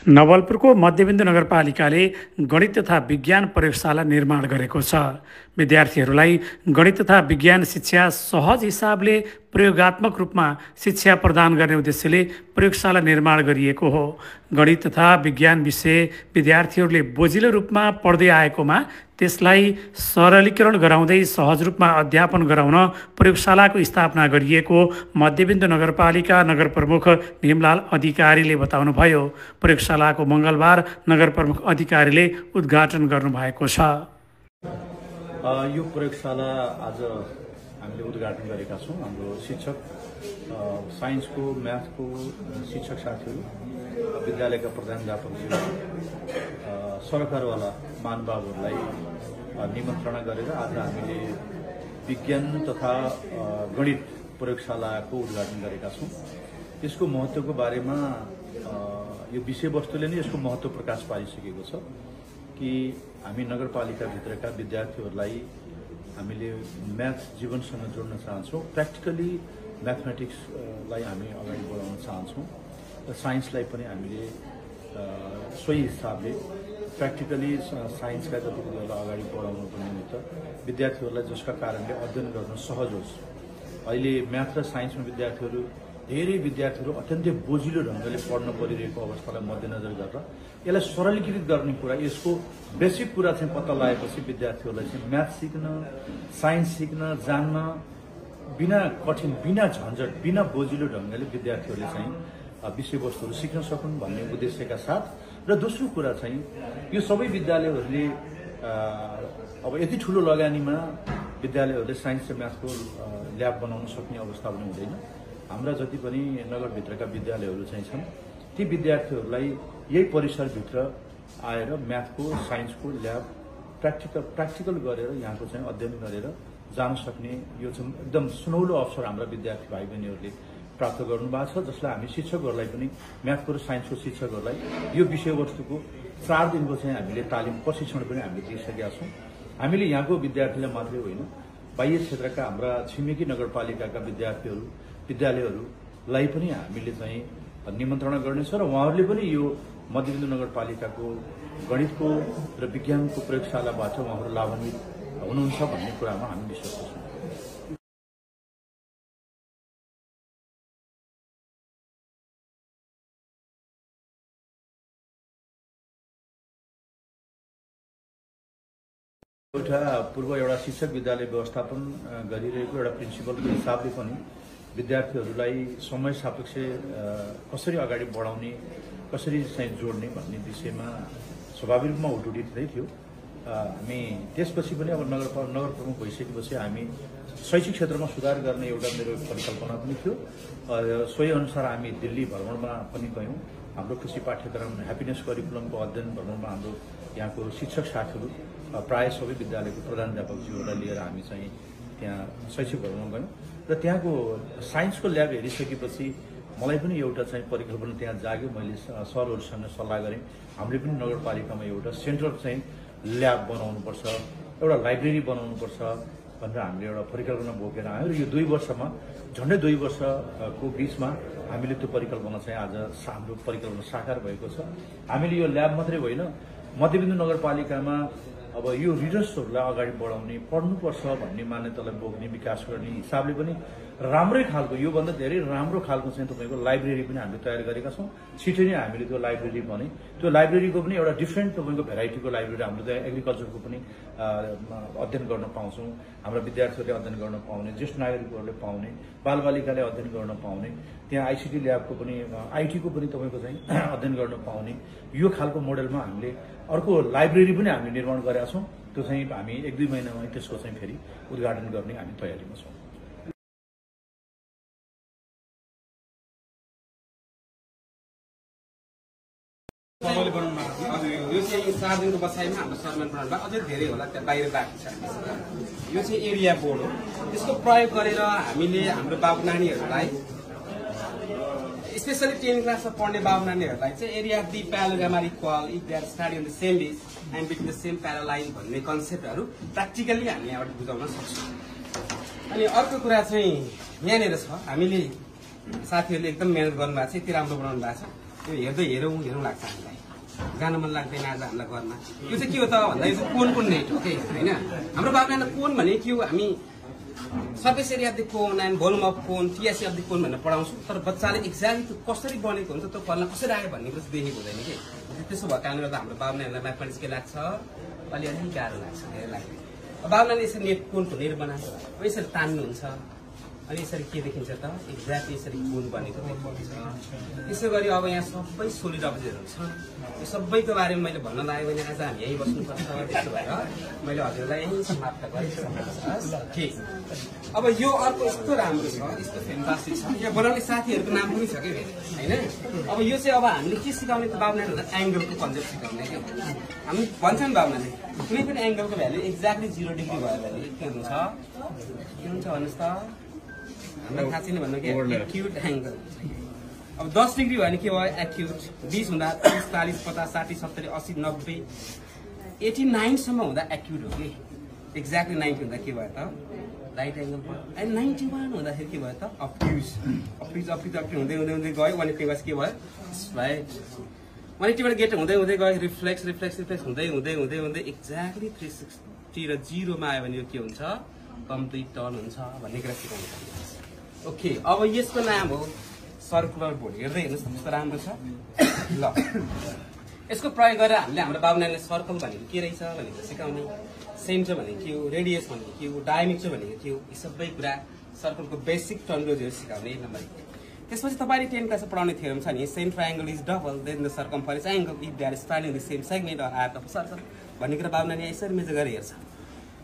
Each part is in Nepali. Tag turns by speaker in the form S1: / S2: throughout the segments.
S1: नवलपुरको मध्यबिन्दु नगरपालिकाले गणित तथा विज्ञान प्रयोगशाला निर्माण गरेको छ। विद्यार्थीहरूलाई गणित तथा विज्ञान शिक्षा सहज हिसाबले प्रयोगात्मक रूपमा शिक्षा प्रदान गर्ने उद्देश्यले प्रयोगशाला निर्माण गरिएको हो। गणित तथा विज्ञान विषय विद्यार्थीहरूले बोझिलो रूपमा पढ्दै आएकोमा त्यसलाई सरलीकरण गराउँदै सहज रूपमा अध्यापन गराउन प्रयोगशालाको स्थापना गरिएको मध्यबिन्दु नगरपालिका नगर प्रमुख भीमलाल अधिकारीले बताउनुभयो। प्रयोगशालाको मङ्गलबार नगर प्रमुख अधिकारीले उद्घाटन गर्नुभएको छ।
S2: यो प्रयोगशाला आज हामीले उद्घाटन गरेका छौँ। हाम्रो शिक्षक, साइन्सको, म्याथको शिक्षक साथीहरू, विद्यालयका प्रधानाध्यापकहरू, सरकारवाला महानुभावहरूलाई निमन्त्रणा गरेर आज हामीले विज्ञान तथा गणित प्रयोगशालाको उद्घाटन गरेका छौँ। यसको महत्त्वको बारेमा यो विषयवस्तुले नै यसको महत्त्व प्रकाश पारिसकेको छ कि हामी नगरपालिकाभित्रका विद्यार्थीहरूलाई हामीले म्याथ जीवनसँग जोड्न चाहन्छौँ। प्र्याक्टिकली म्याथमेटिक्सलाई हामी अगाडि बढाउन चाहन्छौँ र साइन्सलाई पनि हामीले सोही हिसाबले प्र्याक्टिकली साइन्सका जति कुरालाई अगाडि बढाउनको निमित्त विद्यार्थीहरूलाई जसका कारणले अध्ययन गर्न सहज होस्। अहिले म्याथ र साइन्समा धेरै विद्यार्थीहरू अत्यन्तै बोझिलो ढङ्गले पढ्न परिरहेको अवस्थालाई मध्यनजर गरेर यसलाई सरलीकृत गर्ने कुरा, यसको बेसिक कुरा चाहिँ पत्ता लगाएपछि विद्यार्थीहरूलाई चाहिँ म्याथ सिक्न, साइन्स सिक्न, जान्न बिना कठिन, बिना झन्झट, बिना बोझिलो ढङ्गले विद्यार्थीहरूले चाहिँ विषयवस्तुहरू सिक्न सकुन् भन्ने उद्देश्यका साथ। र दोस्रो कुरा चाहिँ यो सबै विद्यालयहरूले अब यति ठुलो लगानीमा विद्यालयहरूले साइन्स र म्याथको ल्याब बनाउन सक्ने अवस्था पनि हुँदैन। हाम्रा जति पनि नगरभित्रका विद्यालयहरू चाहिँ छन् ती विद्यार्थीहरूलाई यही परिसरभित्र आएर म्याथको, साइन्सको ल्याब प्र्याक्टिकल गरेर यहाँको चाहिँ अध्ययन गरेर जान सक्ने यो चाहिँ एकदम सुनौलो अवसर हाम्रा विद्यार्थी भाइ बहिनीहरूले प्राप्त गर्नुभएको छ, जसलाई हामी शिक्षकहरूलाई पनि, म्याथको र साइन्सको शिक्षकहरूलाई यो विषयवस्तुको 4 दिनको चाहिँ हामीले तालिम प्रशिक्षण पनि हामीले दिइसकेका छौँ। हामीले यहाँको विद्यार्थीलाई मात्रै होइन, बाह्य क्षेत्रका हाम्रा छिमेकी नगरपालिकाका विद्यालयहरूलाई पनि हामीले चाहिँ निमन्त्रणा गर्नेछौँ र उहाँहरूले पनि यो मध्यबिन्दु नगरपालिकाको गणितको र विज्ञानको प्रयोगशालाबाट उहाँहरू लाभान्वित हुनुहुन्छ भन्ने कुरामा हामी विश्वास छौँ। एउटा शिक्षक विद्यालय व्यवस्थापन गरिरहेको एउटा प्रिन्सिपलको हिसाबले पनि विद्यार्थीहरूलाई समय सापेक्ष कसरी अगाडि बढाउने, कसरी चाहिँ जोड्ने भन्ने विषयमा स्वाभाविक रूपमा उटुटी दिँदै थियो। हामी त्यसपछि पनि अब नगर प्रमुख भइसकेपछि हामी शैक्षिक क्षेत्रमा सुधार गर्ने एउटा मेरो परिकल्पना पनि थियो। सोही अनुसार हामी दिल्ली भ्रमणमा पनि गयौँ। हाम्रो कृषि पाठ्यक्रम ह्याप्पिनेस करिकुलमको अध्ययन भ्रमणमा हाम्रो यहाँको शिक्षक साथीहरू प्राय सबै विद्यालयको प्रधानाध्यापकज्यूहरूलाई लिएर हामी चाहिँ त्यहाँ शैक्षिक भ्रमण गयौँ र त्यहाँको साइन्सको ल्याब हेरिसकेपछि मलाई पनि एउटा चाहिँ परिकल्पना त्यहाँ जाग्यो। मैले सरहरूसँग सल्लाह गरेँ, हामीले पनि नगरपालिकामा एउटा सेन्ट्रल चाहिँ ल्याब बनाउनुपर्छ, एउटा लाइब्रेरी बनाउनुपर्छ भनेर हामीले एउटा परिकल्पना बोकेर आयौँ र यो 2 वर्षमा, झन्डै 2 वर्षको बिचमा हामीले त्यो परिकल्पना चाहिँ आज हाम्रो परिकल्पना साकार भएको छ। हामीले यो ल्याब मात्रै होइन, मध्यबिन्दु नगरपालिकामा अब यो रिडर्सहरूलाई अगाडि बढाउने, पढ्नुपर्छ भन्ने मान्यतालाई बोक्ने, विकास गर्ने हिसाबले पनि राम्रै खालको, योभन्दा धेरै राम्रो खालको चाहिँ तपाईँको लाइब्रेरी पनि हामीले तयार गरेका छौँ। छिटै नै हामीले त्यो लाइब्रेरी भने त्यो लाइब्रेरीको पनि एउटा डिफ्रेन्ट तपाईँको भेराइटीको लाइब्रेरी हाम्रो त्यहाँ एग्रिकल्चरको पनि अध्ययन गर्न पाउँछौँ, हाम्रा विद्यार्थीहरूले अध्ययन गर्न पाउने, ज्येष्ठ नागरिकहरूले पाउने, बालबालिकाले अध्ययन गर्न पाउने, त्यहाँ आइसिटी ल्याबको पनि, आइटीको पनि तपाईँको चाहिँ अध्ययन गर्न पाउने यो खालको मोडेलमा हामीले अर्को लाइब्रेरी पनि हामीले निर्माण गरेका छौँ। त्यो चाहिँ हामी 1-2 महिनामा त्यसको चाहिँ फेरि उद्घाटन गर्ने हामी तयारीमा छौँ।
S3: यो चाहिँ 4 दिनको बसाइमा हाम्रो सरमान प्रणालीमा अझै धेरै होला, त्यहाँ बाहिर बाँकी छ। यो चाहिँ एरिया बोर्ड हो। यसको प्रयोग गरेर हामीले हाम्रो बाबु नानीहरूलाई, स्पेसली 10 क्लासमा पढ्ने बाबु नानीहरूलाई चाहिँ area of the parallelogram equal if they are study on the same base and between the same parallel भन्ने कन्सेप्टहरू प्र्याक्टिकली हामी यहाँबाट बुझाउन सक्छौँ। अनि अर्को कुरा चाहिँ यहाँनिर छ, हामीले साथीहरूले एकदम मेहनत गर्नुभएको छ, यति राम्रो बनाउनु भएको छ। त्यो हेर्दै हेरौँ लाग्छ हामीलाई जान मन लाग्दैन आज हामीलाई गर्न यो चाहिँ के हो त भन्दा यो कोनको नेट हो कि होइन हाम्रो बाबुआमाले कोन भने के हो हामी surface area of the cone and volume of cone TSC of the cone भनेर पढाउँछौँ तर बच्चाले एक्ज्याक्टली त्यो कसरी बनेको हुन्छ त्यो फलना कसरी आयो भन्ने कुरा देखेको हुँदैन कि त्यसो भएको कारणले गर्दा हाम्रो बाबुआमाहरूलाई म्याथमेटिक्स के लाग्छ अलिअलि गाह्रो लाग्छ धेरै लाग्छ बाबुआमाले यसरी नेट कोनको नेट बनाएको यसरी तान्नुहुन्छ अनि यसरी के देखिन्छ त एक्ज्याक्टली यसरी कोन बनेको देखिन्छ त्यसै गरी अब यहाँ सबै सोलिड अब्जेक्टहरू छ यो सबैको बारेमा मैले भन्न लाग्यो भने आज हामी यहीँ बस्नुपर्छ त्यसो भएर मैले हजुरलाई यहीँ समाप्त गरेँ ठिक अब यो अर्को यस्तो राम्रो छ यस्तो फ्यान्टास्टिक छ यहाँ बनाउने साथीहरूको नाम पनि छ कि होइन अब यो चाहिँ अब हामीले के सिकाउने त बाबुनानीहरूलाई एङ्गलको कन्सेप्ट सिकाउने कि हामी भन्छ नि बाबुनाले कुनै पनि एङ्गलको भ्यालु एक्ज्याक्टली 0 डिग्री भयो भने के हुन्छ भन्नुहोस् त हामीलाई थाहा छैन भन्नु कि एक्युट एङ्गल अब 10 डिग्री भयो भने के भयो एक्युट 20 हुँदा 30 40 50 60 70 80 90 89 सम्म हुँदा एक्युट हो कि एक्ज्याक्टली 90 हुँदा के भयो त राइट एङ्गल भयो एन्ड 91 हुँदाखेरि के भयो त अफ्युज हुँदै गयो 180 गएपछि के भयो राइट 180बाट गेट हुँदै गयो रिफ्लेक्स हुँदै एक्ज्याक्टली 360 र 0 मा आयो भने यो के हुन्छ कम्प्लिट टर्न हुन्छ भन्ने कुरा सिकाउनु पर्छ ओके अब यसको नाम हो सर्कुलर बोर्ड हेर्दै हेर्नुहोस् कस्तो राम्रो छ ल यसको प्रयोग गरेर हामीले हाम्रो बाबुनानीले सर्कल भनेको के रहेछ भनेर सिकाउने सेन्टर भनेको के हो रेडियस भनेको के हो डायमिटर भनेको के हो यी सबै कुरा सर्कलको बेसिक टर्मिनोलोजीहरू सिकाउने नम्बर 1 त्यसपछि तपाईले 10 क्लासमा पढाउने थ्योरम छ नि centre angle is double than the circumference angle if they are styling the same segment or arc of circle भन्ने कुरा बाबुनानीले यसरी मेजर गरेर हेर्छ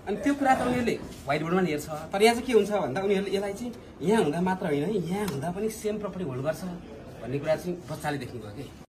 S3: अनि त्यो कुरा त उनीहरूले व्हाइट बोर्डमा हेर्छ तर यहाँ चाहिँ के हुन्छ भन्दा उनीहरूले यसलाई चाहिँ यहाँ हुँदा मात्र होइन यहाँ हुँदा पनि सेम प्रपर्टी होल्ड गर्छ भन्ने कुरा चाहिँ बच्चाले देख्नुभयो कि